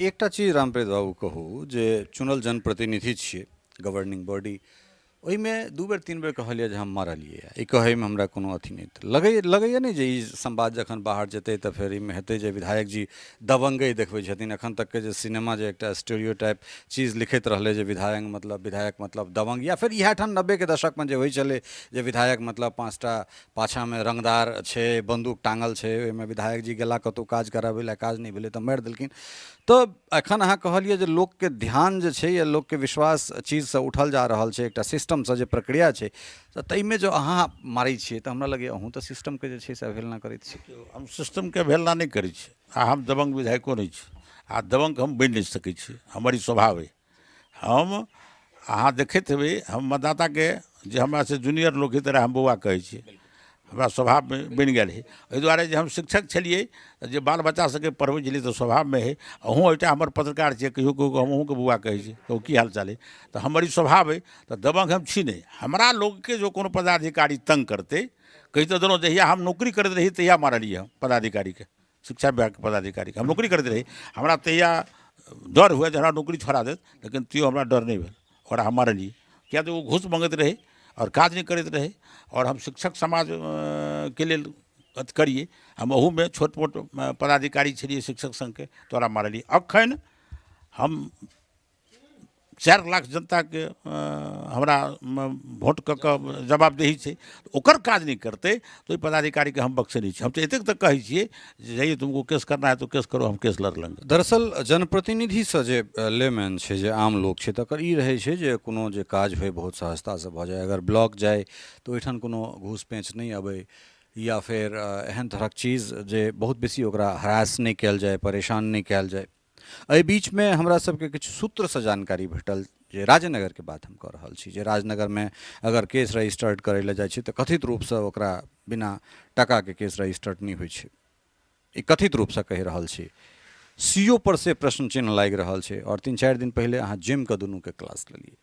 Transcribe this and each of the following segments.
एकटा चीज रामप्रीत बाबू कहू जे चुनल जनप्रतिनिधि छियै, गवर्निंग बॉडी, ओहिमे 2 बेर 3 बेर कहलियै जे हम मारलियै। ई कहैमे हमरा कोनो अथी नहि लगैए नहि जे ई संवाद जखन बाहर जेतै तऽ फेर एहिमे हेतै जे विधायक जी दबंगई देखबै छथिन। एखन तकके जे सिनेमा जे एकटा स्टेरियोटाइप चीज लिखैत रहलै जे विधायक मतलब विधायक मतलब दबंग, या फेर इएह ठाम 90के दशकमे जे होइ छलै जे विधायक मतलब 5टा पाछाँमे रङ्गदार छै, बन्दूक टाँगल छै, ओहिमे विधायक जी गेला कतहु काज कराबै लए, काज नहि भेलै तऽ मारि देलखिन। तऽ एखन अहाँ कहलियै जे लोकके ध्यान जे छै या लोकके विश्वास चीजसँ उठल जा रहल छै, एकटा सिस्टमसँ जे प्रक्रिया छै, तऽ ताहिमे जँ अहाँ मारै छियै तऽ हमरा लगैए अहूँ तऽ सिस्टमके जे छै से अवहेलना करैत छी। हम सिस्टमके अवहेलना नहि करै छी आ हम दबंग विधायको नहि छी आ दबंग हम बनि नहि सकै छी, हमर ई स्वभाव अइ। हम अहाँ देखैत हेबै हम मतदाताके जे हमरासँ जूनियर लोक हइ तकरा हम बौआ कहै छियै, हमरा स्वभावमे बनि गेल हइ। एहि दुआरे जे हम शिक्षक छलियै जे बाल बच्चा सबके पढ़बै छलियै तऽ स्वभावमे हइ। अहूँ एकटा हमर पत्रकार छियै, कहियो कहियो हम अहूँके बौआ कहै छी, कहू की हाल चाल अइ, तऽ हमर ई स्वभाव अइ। तऽ दबंग हम छी नहि। हमरा लोकके जो कोनो पदाधिकारी तंग करतै, कहि तऽ देलहुँ जहिया हम नौकरी करैत रही तहिया मारलियै हम पदाधिकारीके, शिक्षा विभागके पदाधिकारीके हम नौकरी करैत रही। हमरा तहिया डर हुए जे हमरा नौकरी छोड़ा देत, लेकिन तैयो हमरा डर नहि भेल, ओकरा हम मारलियै। किएक तऽ ओ घूस मङ्गैत रहै आओर काज नहि करैत रहै। आओर हम शिक्षक समाजके लेल अथी करियै, हम ओहूमे छोट मोट पदाधिकारी छलियै शिक्षक सङ्घके, तऽ ओकरा मारलियै। एखन हम 4 लाख जनताके हमरा भोट कऽ कऽ जवाबदेही छै, ओकर काज नहि करतै तऽ ओहि पदाधिकारीके हम बख्शै नहि छी। हम तऽ एतेक तक कहै छियै जे जाइए तुमको केस करना है तो केस करो, हम केस लड़ लेंगे। दरअसल जनप्रतिनिधिसँ जे लेमैन छै, जे आम लोक छै, तकर ई रहै छै जे कोनो जे काज होइ बहुत सहजतासँ भऽ जाय। अगर ब्लॉक जाय तऽ ओहिठाम कोनो घूस पेँच नहि अबै, या फेर एहन तरहक चीज जे बहुत बेसी ओकरा हरास नहि कयल जाय, परेशान नहि कयल जाय। एहि बीचमे हमरा सबके किछु सूत्रसँ जानकारी भेटल जे राजनगरके बात हम कऽ रहल छी, जे राजनगरमे अगर केस रजिस्टर्ड करै लए जाइ छै तऽ कथित रूपसँ ओकरा बिना टाकाके केस रजिस्टर्ड नहि होइ छै। ई कथित रूपसँ कहि रहल छी। सी ओ पर से प्रश्न चिन्ह लागि रहल छै। आओर 3-4 दिन पहिले अहाँ जमिकऽ दुनूके क्लास लेलियै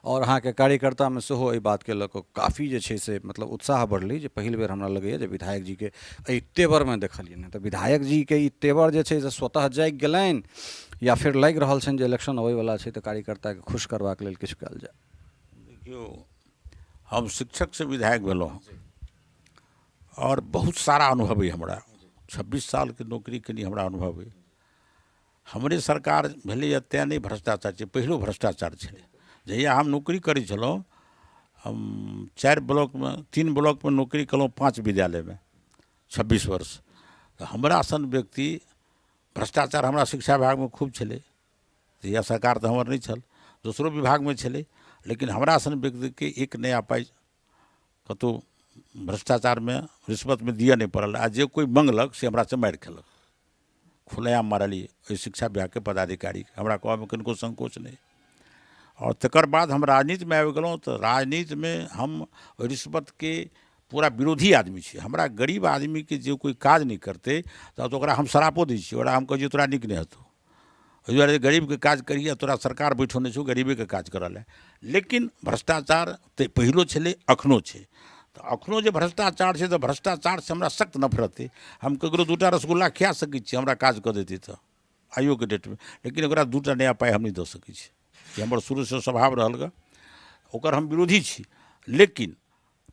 आओर अहाँके कार्यकर्तामे सेहो एहि बातके लऽ कऽ काफी जे छै से मतलब उत्साह बढ़लै जे पहिल बेर हमरा लगैए जे विधायक जीके एहि तेवरमे देखलियनि हँ। तऽ विधायक जीके ई तेवर जे छै से स्वतः जागि गेलनि या फेर लागि रहल छनि जे इलेक्शन अबैवला छै तऽ कार्यकर्ताके खुश करबाक लेल किछु कयल जाय? देखियौ, हम शिक्षकसँ विधायक भेलहुँ हँ आओर बहुत सारा अनुभव अइ हमरा। 26 सालके नौकरी कनि हमरा अनुभव अइ। हमरे सरकार भेलैए तैँ नहि भ्रष्टाचार छै, पहिलो भ्रष्टाचार छलै। जहिया हम नौकरी करै छलहुँ, हम 4 ब्लॉकमे 3 ब्लॉकमे नौकरी केलहुँ, 5 विद्यालयमे, 26 वर्ष। तऽ हमरा सन व्यक्ति, भ्रष्टाचार हमरा शिक्षा विभागमे खूब छलै, तहिया सरकार तऽ हमर नहि छल, दोसरो विभागमे छलै, लेकिन हमरा सन व्यक्तिके एक नया पाइ कतहु भ्रष्टाचारमे रिश्वतमे दिअ नहि पड़ल। आ जे कोइ मङ्गलक से हमरासँ मारि खेलक, खुलेआम मारलियै ओहि शिक्षा विभागके पदाधिकारीके, हमरा कहऽमे कनिको संकोच नहि। आओर तकर बाद हम राजनीतिमे आबि गेलहुँ तऽ राजनीतिमे हम ओहि रिश्वतके पूरा विरोधी आदमी छी। हमरा गरीब आदमीके जे कोइ काज नहि करतै तऽ ओकरा हम श्रापो दै छियै, ओकरा हम कहै छियै तोरा नीक नहि हेतौ। एहि दुआरे गरीबके काज करिहे, तोरा सरकार बैठौने छौ गरीबेके काज करऽ लए। लेकिन भ्रष्टाचार तऽ पहिलो छलै, एखनो छै। तऽ एखनो जे भ्रष्टाचार छै तऽ भ्रष्टाचारसँ हमरा सख्त नफरत अइ। हम ककरो 2टा रसगुल्ला खिया सकै छी हमरा काज कऽ देतै तऽ आइयोके डेटमे, लेकिन ओकरा 2टा नया पाइ हम नहि दऽ सकै छी। ई हमर शुरूसँ स्वभाव रहल गऽ, ओकर हम विरोधी छी। लेकिन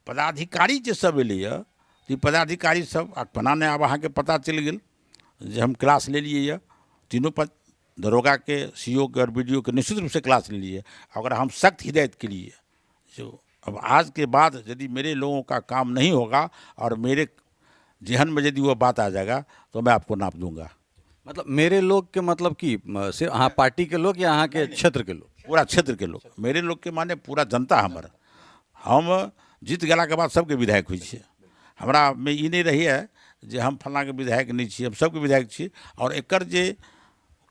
पदाधिकारी जे सब एलैए तऽ ई पदाधिकारी सब आ कोना नहि आब अहाँके पता चलि गेल जे हम क्लास लेलियै यऽ तीनों पद दरोगाके, सी ओ के आओर बी डी ओ के निश्चित रूपसँ क्लास लेलियै। ओकरा हम सख्त हिदायत केलियै जो अब आज के बाद यदि मेरे लोगों का काम नहीं होगा और मेरे जहन में यदि वो बात आ जाएगा तो मैं आपको नाप दूंगा। मतलब मेरे लोग के मतलब कि सिर्फ अहाँ पार्टी के लोग या अहाँ के क्षेत्र के लोग? पूरा क्षेत्र के लोग। मेरे लोग के माने पूरा जनता हमर। हम जीत गेला के बाद सबके विधायक होइ छियै। हमरा में ई नहि रहैए जे हम फलाँके विधायक नहि छी, हम सबके विधायक छी। आओर एकर जे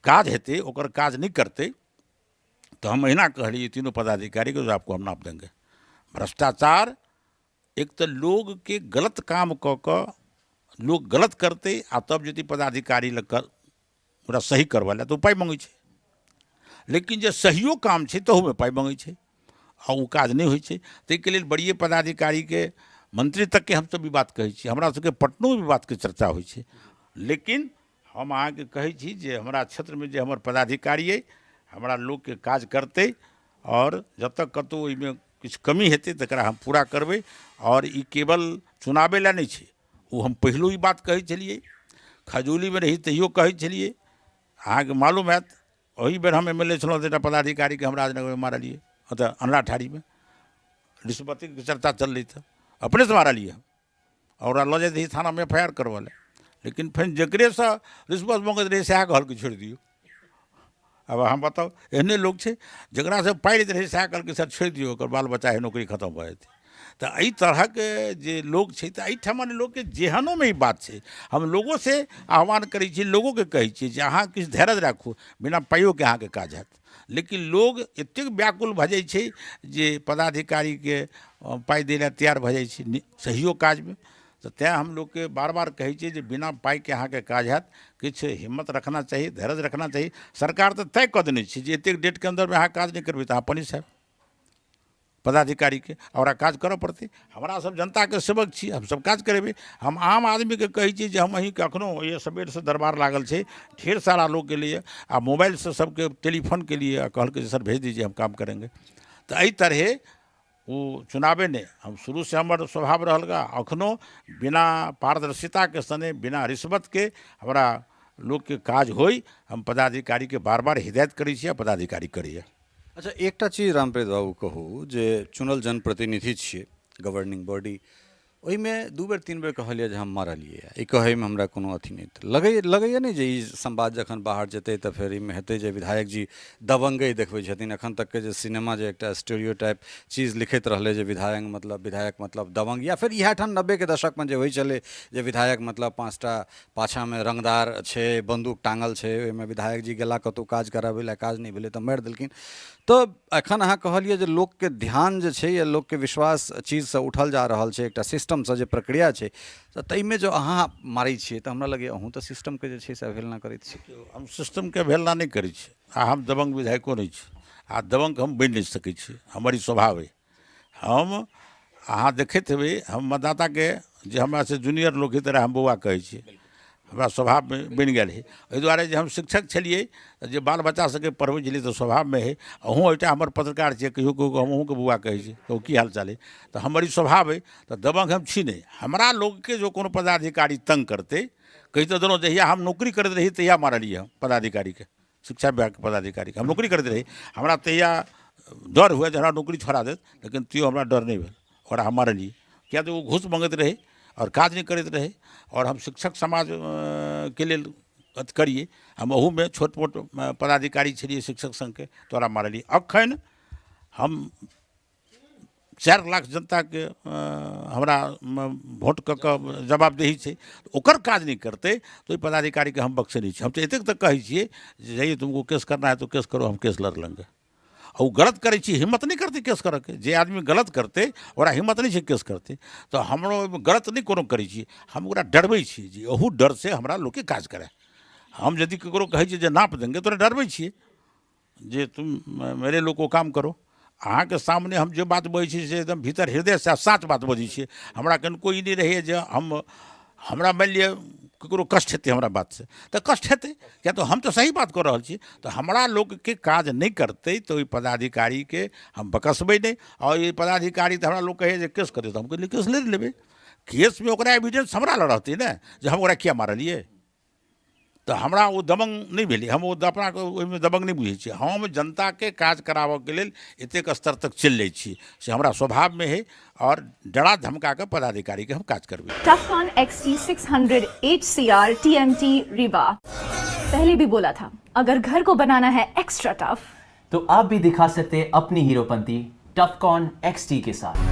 काज हेतै ओकर काज नहि करतै तऽ हम एहिना कहलियै तीनों पदाधिकारीके जे आपको हम नाप देंगे। भ्रष्टाचार एक तऽ लोगके गलत काम कऽ कऽ लोग गलत करतै आ तब जेतै पदाधिकारी लग कऽ ओकरा सही करबै लए तऽ ओ पाइ मङ्गै छै। लेकिन जे सहियो काम छै तहूमे पाइ मङ्गै छै आ ओ काज नहि होइ छै। ताहिके लेल बड़िए पदाधिकारीके मंत्री तकके हमसब ई बात कहै छी। हमरा सबके पटनोमे ई बातके चर्चा होइ छै। लेकिन हम अहाँके कहै छी जे हमरा क्षेत्रमे जे हमर पदाधिकारी अइ, हमरा लोकके काज करतै आओर जतऽ कतहु ओहिमे किछु कमी हेतै तकरा हम पूरा करबै। आओर ई केवल चुनावे लए नहि छै, ओ हम पहिलो ई बात कहै छलियै, खजौलीमे रही तैयो कहै छलियै। अहाँके मालूम हैत ओहि बेर हम एम एल ए छलहुँ तऽ एकटा पदाधिकारीके हम राजनगरमे मारलियै, ओतऽ अनलाठारीमे रिश्वतीके चर्चा चललै तऽ अपनेसँ मारलियै हम, आओर ओकरा लऽ जाइत रही थानामे एफ I R करबऽ लए, लेकिन फेर जकरेसँ रिश्वत मँगैत रहै सएह कहलकै छोड़ि दियौ। आब अहाँ बताउ, एहने लोक छै जकरासँ पाइ लैत रहै सएह कहलकै सर छोड़ि दियौ, ओकर बाल बच्चा है नौकरी खतम भऽ जेतै। तऽ एहि तरहक जे लोक छै तऽ एहिठमन लोकके जेहनोमे ई बात छै। हम लोगोसँ आह्वान करै छियै, लोगोके कहै छियै जे अहाँ किछु धैर्य राखू, बिना पाइयोके अहाँके काज हैत। लेकिन लोग एतेक व्याकुल भऽ जाइ छै जे पदाधिकारीके पाइ दै लए तैयार भऽ जाइ छै सहियो काजमे। तऽ तैँ हम लोकके बार बार कहै छियै जे बिना पाइके अहाँके काज हैत, किछु हिम्मत रखना चाही, धैर्य रखना चाही। सरकार तऽ तय कऽ देने छै जे एतेक डेटके अन्दरमे अहाँ काज नहि करबै तऽ अहाँ पनिश हैब पदाधिकारीके, आओर ओकरा काज करऽ पड़तै। हमरा सब जनताके सेवक छी, हमसब काज करेबै। हम आम आदमीके कहै छियै जे हम अहीँके एखनो ये सबेरसँ दरबार लागल छै, ढेर सारा लोक गेलैए आ मोबाइलसँ सबके टेलीफोन केलियै आ कहलकै जे सर भेज दीजिए हम काम करेंगे। तऽ एहि तरहे ओ चुनावे नहि, हम शुरूसँ हमर स्वभाव रहल गा, एखनो बिना पारदर्शिताके सने बिना रिश्वतके हमरा लोकके काज होइ, हम पदाधिकारीके बार बार हिदायत करै छियै आ पदाधिकारी करैए। अच्छा, एकटा चीज रामप्रीत बाबू कहू जे चुनल जनप्रतिनिधि छियै, गवर्निंग बॉडी, ओहिमे 2 बेर 3 बेर कहलियै जे हम मरलियै, ई कहैमे हमरा कोनो अथी नहि तऽ लगैए नहि जे ई संवाद जखन बाहर जेतै तऽ फेर एहिमे हेतै जे विधायक जी दबंगई देखबै छथिन। एखन तकके जे सिनेमा जे एकटा स्टेरियो टाइप चीज लिखैत रहलै जे विधायक मतलब विधायक मतलब दबंग, या फेर इएह ठाम 90के दशकमे जे होइ छलै जे विधायक मतलब 5टा पाछाँमे रङ्गदार छै, बन्दूक टाँगल छै, ओहिमे विधायक जी गेला कतहु काज कराबै लए, काज नहि भेलै तऽ मारि देलखिन। तऽ एखन अहाँ कहलियै जे लोकके ध्यान जे छै या लोकके विश्वास चीजसँ उठल जा रहल छै, एकटा सिस्टमसँ जे प्रक्रिया छै, तऽ ताहिमे जँ अहाँ मारै छियै तऽ हमरा लगैए अहूँ तऽ सिस्टमके जे छै से अवहेलना करैत छी। हम सिस्टमके अवहेलना नहि करै छी आ हम दबंग विधायको नहि छी आ दबंग हम बनि नहि सकै छी, हमर ई स्वभाव अइ। हम अहाँ देखैत हेबै हम मतदाताके जे हमरासँ जूनियर लोक हइ तकरा हम बौआ कहै छियै, हमरा स्वभावमे बनि गेल हइ। एहि दुआरे जे हम शिक्षक छलियै जे बाल बच्चा सबके पढ़बै छलियै तऽ स्वभावमे हइ। अहूँ एकटा हमर पत्रकार छियै, कहियो कहियो हम अहूँके बौआ कहै छी, कहू की हाल चाल अइ, तऽ हमर ई स्वभाव अइ। तऽ दबंग हम छी नहि। हमरा लोकके जो कोनो पदाधिकारी तंग करतै, कहि तऽ देलहुँ जहिया हम नौकरी करैत रही तहिया मारलियै हम पदाधिकारीके, शिक्षा विभागके पदाधिकारीके हम नौकरी करैत रही। हमरा तहिया डर हुए जे हमरा नौकरी छोड़ा देत, लेकिन तैयो हमरा डर नहि भेल, ओकरा हम मारलियै। किया तऽ ओ घूस मँगैत रहै आओर काज नहि करैत रहै। आओर हम शिक्षक समाजके लेल अथी करियै, हम ओहूमे छोट मोट पदाधिकारी छलियै शिक्षक संघके, तऽ ओकरा मारलियै। अखन हम 4 लाख जनताके हमरा भोट कऽ कऽ जवाबदेही छै, ओकर काज नहि करतै तऽ ओहि पदाधिकारीके हम बख्शै नहि छी। हम तऽ एतेक तक कहै छियै जे जाइए तुमको केस करना है तो केस करो, हम केस लड़ लेंगे। आ ओ गलत करै छी हिम्मत नहि करतै केस करऽके, जे आदमी गलत करतै ओकरा हिम्मत नहि छै केस करतै। तऽ हमरो ओहिमे गलत नहि कोनो करै छी, हम ओकरा डरबै छी जे ओहू डरसँ हमरा लोकके काज करय। हम यदि ककरो कहै छियै जे नाप देंगे तऽ ओकरा डरबै छियै जे तुम मेरे लोग को काम करो। अहाँके सामने हम जे बात बजै छी से एकदम भीतर हृदयसँ साँच बात बजै छियै। हमरा कनिको ई नहि रहैए जे हमरा मानि लिअ ककरो कष्ट हेतै हमरा बातसँ तऽ कष्ट हेतै, किया तऽ हम तऽ सही बात कऽ रहल छी। तऽ हमरा लोकके काज नहि करतै तऽ ओहि पदाधिकारीके हम बकसबै नहि। आओर ई पदाधिकारी तऽ हमरा लोक कहैए जे केस करतै, तऽ हम कहलियै केस लड़ि लेबै, केसमे ओकरा एविडेंस हमरा लग रहतै ने जे हम ओकरा किया मारलियै। तऽ हमरा ओ दबंग नहि भेलै, हम ओ अपनाके ओहिमे दबंग नहि बुझै छियै। हम जनताके काज कराबऽके लेल एतेक स्तर तक चलि जाइ छी, से हमरा स्वभावमे हइ। आओर डरा धमका कऽ पदाधिकारीके हम काज करबै। Tufcon XT600 HCR TMT Rewa। पहले भी बोला था, अगर घर को बनाना है एक्स्ट्रा टफ तो आप भी दिखा सकते हैं अपनी हीरोपंती टफकॉन XT के साथ।